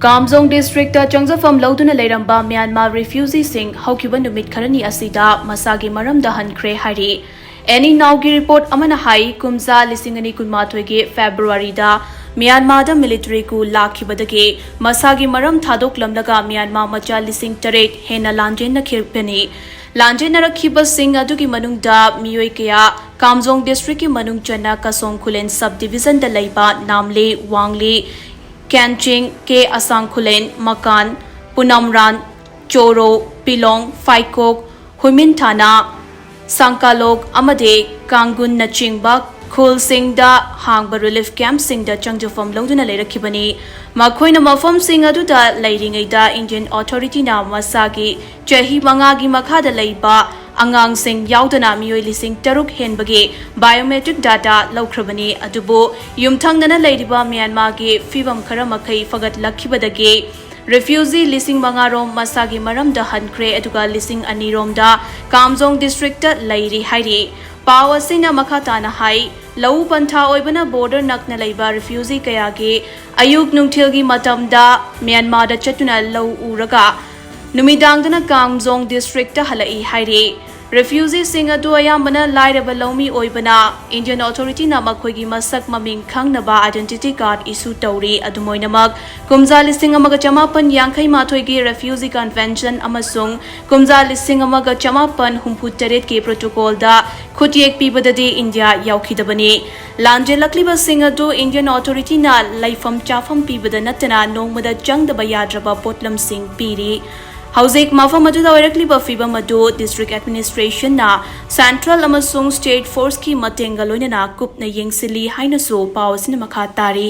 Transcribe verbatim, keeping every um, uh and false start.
ꯀꯥꯝꯖꯣꯡ district ꯆꯪꯖꯐꯝ ꯂꯧꯗꯨꯅ ꯂꯩꯔꯝꯕ Myanmar ꯔꯤꯐ꯭ꯌꯨꯖꯤꯁꯤꯡ ꯍꯧꯈꯤꯕ ꯅꯨꯃꯤꯠ ꯈꯔꯅꯤ ꯑꯁꯤꯗ ꯃꯁꯥꯒꯤ ꯃꯔꯝꯗ ꯍꯟꯈ꯭ꯔꯦ ꯍꯥꯏꯔꯤ꯫ ꯑꯦꯟ ꯏ ꯅꯥꯎꯒꯤ ꯔꯤꯄꯣꯔꯠ ꯑꯃꯅ ꯍꯥꯏ, ꯀꯨꯝꯖꯥ ꯂꯤꯁꯤꯡ ꯑꯅꯤ ꯀꯨꯟꯃꯥꯊꯣꯏꯒꯤ ꯐꯦꯕ꯭ꯔꯨꯋꯥꯔꯤꯗ ꯃ꯭ꯌꯥꯟꯃꯥꯔꯗ ꯃꯤꯂꯤꯇꯔꯤ ꯀꯨ ꯂꯥꯛꯈꯤꯕꯗꯒꯤ ꯃꯁꯥꯒꯤ ꯃꯔꯝ ꯊꯥꯗꯣꯛꯂꯝꯂꯒ ꯃ꯭ꯌꯥꯟꯃꯥꯔ ꯃꯆꯥ ꯂꯤꯁꯤꯡ ꯇꯔꯦꯠ ꯍꯦꯟꯅ ꯂꯥꯟꯖꯦꯟꯅꯈꯤꯕꯅꯤ꯫ ꯂꯥꯟꯖꯦꯟꯅꯔꯛꯈꯤꯕꯁꯤꯡ ꯑꯗꯨꯒꯤ ꯃꯅꯨꯡꯗ ꯃꯤꯑꯣꯏ ꯀꯌꯥ ꯀꯥꯝꯖꯣꯡ ꯗꯤꯁꯇ꯭ꯔꯤꯛꯀꯤ ꯃꯅꯨꯡ ꯆꯟꯅ ꯀꯁꯣꯡ ꯈꯨꯂꯦꯟ ꯁꯕ ꯗꯤꯕꯤꯖꯟꯗ ꯂꯩꯕ ꯅꯥꯝꯂꯤ, ꯋꯥꯡꯂꯤ, ꯀꯦꯟꯆꯤꯡ, ꯀꯦ ꯑꯁꯥꯡ ꯈꯨꯂꯦꯟ, ꯃꯀꯥꯟ, ꯄꯨꯅꯝꯔꯥꯟ, ꯆꯣꯔꯣ, ꯄꯤꯂꯣꯡ, ꯐꯥꯏꯀꯣꯛ, ꯍꯨꯏꯃꯤꯟꯊꯥꯅꯥ, ꯁꯥꯡꯀꯥꯂꯣꯛ ꯑꯃꯗꯤ ꯀꯥꯡꯒꯨꯟꯅꯆꯤꯡꯕ ꯈꯨꯜꯁꯤꯡꯗ ꯍꯥꯡꯕ ꯔꯤꯂꯤꯐ ꯀꯦꯝꯞꯁꯤꯡꯗ ꯆꯪꯖꯐꯝ ꯂꯧꯗꯨꯅ ꯂꯩꯔꯛꯈꯤꯕꯅꯤ꯫ ꯃꯈꯣꯏꯅ ꯃꯐꯝꯁꯤꯡ ꯑꯗꯨꯗ ꯂꯩꯔꯤꯉꯩꯗ ꯏꯟꯗꯤꯌꯟ ꯑꯣꯊꯣꯔꯤꯇꯤꯅ ꯃꯁꯥꯒꯤ ꯆꯍꯤ ꯃꯉꯥꯒꯤ ꯃꯈꯥꯗ ꯂꯩꯕ ꯑꯉꯥꯡꯁꯤꯡ ꯌꯥꯎꯗꯅ ꯃꯤꯑꯣꯏ ꯂꯤꯁꯤꯡ ꯇꯔꯨꯛ ꯍꯦꯟꯕꯒꯤ ꯕꯥꯏꯑꯣꯃꯦꯇ꯭ꯔꯤꯛ ꯗꯥꯇꯥ ꯂꯧꯈ꯭ꯔꯕꯅꯤ꯫ ꯑꯗꯨꯕꯨ ꯌꯨꯝꯊꯪꯅꯅ ꯂꯩꯔꯤꯕ ꯃ꯭ꯌꯥꯟꯃꯥꯔꯒꯤ ꯐꯤꯕꯝ ꯈꯔ ꯃꯈꯩ ꯐꯒꯠꯂꯛꯈꯤꯕꯗꯒꯤ ꯔꯤꯐ꯭ꯌꯨꯖꯤ ꯂꯤꯁꯤꯡ ꯃꯉꯥ ꯔꯣꯝ ꯃꯁꯥꯒꯤ ꯃꯔꯝꯗ ꯍꯟꯈ꯭ꯔꯦ, ꯑꯗꯨꯒ ꯂꯤꯁꯤꯡ ꯑꯅꯤ ꯔꯣꯝꯗ ꯀꯥꯝꯖꯣꯡ ꯗꯤꯁꯇ꯭ꯔꯤꯛꯇ ꯂꯩꯔꯤ ꯍꯥꯏꯔꯤ꯫ ꯄꯥꯎ ꯑꯁꯤꯅ ꯃꯈꯥ ꯇꯥꯅ ꯍꯥꯏ, ꯂꯧꯎ ꯄꯟꯊꯥ ꯑꯣꯏꯕꯅ ꯕꯣꯔꯗꯔ ꯅꯛꯅ ꯂꯩꯕ ꯔꯤꯐ꯭ꯌꯨꯖꯤ ꯀꯌꯥꯒꯤ ꯑꯌꯨꯛ ꯅꯨꯡꯊꯤꯜꯒꯤ ꯃꯇꯝꯗ ꯃ꯭ꯌꯥꯟꯃꯥꯔꯗ ꯆꯠꯇꯨꯅ ꯂꯧ ꯎꯔꯒ ꯅꯨꯃꯤꯗꯥꯡꯗꯅ ꯀꯥꯝꯖꯣꯡ ꯗꯤꯁꯇ꯭ꯔꯤꯛꯇ ꯍꯜꯂꯛꯏ ꯍꯥꯏꯔꯤ꯫ ꯔꯤꯐ꯭ꯌꯨꯖꯤꯁꯤꯡ ꯑꯗꯨ ꯑꯌꯥꯝꯕꯅ ꯂꯥꯏꯔꯕ ꯂꯧꯃꯤ ꯑꯣꯏꯕꯅ ꯏꯟꯗꯤꯌꯟ ꯑꯣꯊꯣꯔꯤꯇꯤꯅ ꯃꯈꯣꯏꯒꯤ ꯃꯁꯛ ꯃꯃꯤꯡ ꯈꯪꯅꯕ ꯑꯥꯏꯗꯦꯟꯇꯤꯇꯤ ꯀꯥꯔꯗ ꯏꯁꯨ ꯇꯧꯔꯤ꯫ ꯑꯗꯨꯝ ꯑꯣꯏꯅꯃꯛ, ꯀꯨꯝꯖꯥ ꯂꯤꯁꯤꯡ ꯑꯃꯒ ꯆꯃꯥꯄꯟ ꯌꯥꯡꯈꯩ ꯃꯥꯊꯣꯏꯒꯤ ꯔꯤꯐ꯭ꯌꯨꯖꯤ ꯀꯟꯚꯦꯟꯁꯟ ꯑꯃꯁꯨꯡ ꯀꯨꯝꯖꯥ ꯂꯤꯁꯤꯡ ꯑꯃꯒ ꯆꯃꯥꯄꯟ ꯍꯨꯝꯐꯨ ꯇꯔꯦꯠꯀꯤ ꯄ꯭ꯔꯣꯇꯣꯀꯣꯜꯗ ꯈꯨꯠꯌꯦꯛ ꯄꯤꯕꯗꯗꯤ ꯏꯟꯗꯤꯌꯥ ꯌꯥꯎꯈꯤꯗꯕꯅꯤ꯫ ꯂꯥꯟꯖꯦꯜꯂꯛꯂꯤꯕꯁꯤꯡ ꯑꯗꯨ ꯏꯟꯗꯤꯌꯟ ꯑꯣꯊꯣꯔꯤꯇꯤꯅ ꯂꯩꯐꯝ ꯆꯥꯐꯝ ꯄꯤꯕꯗ ꯅꯠꯇꯅ ꯅꯣꯡꯃꯗ ꯆꯪꯗꯕ ꯌꯥꯗ꯭ꯔꯕ ꯄꯣꯠꯂꯝꯁꯤꯡ ꯄꯤꯔꯤ꯫ ꯍꯧꯖꯤꯛ ꯃꯐꯝ ꯑꯗꯨꯗ ꯑꯣꯏꯔꯛꯂꯤꯕ ꯐꯤꯕꯝ ꯑꯗꯨ ꯗꯤꯁꯇ꯭ꯔꯤꯛ ꯑꯦꯗꯃꯤꯅꯤꯁꯇ꯭ꯔꯦꯁꯟꯅ ꯁꯦꯟꯇ꯭ꯔꯦꯜ ꯑꯃꯁꯨꯡ ꯁ꯭ꯇꯦꯠ ꯐꯣꯔꯁꯀꯤ ꯃꯇꯦꯡꯒ ꯂꯣꯏꯅꯅ ꯀꯨꯞꯅ ꯌꯦꯡꯁꯤꯜꯂꯤ ꯍꯥꯏꯅꯁꯨ ꯄꯥꯎ ꯑꯁꯤꯅ ꯃꯈꯥ ꯇꯥꯔꯤ꯫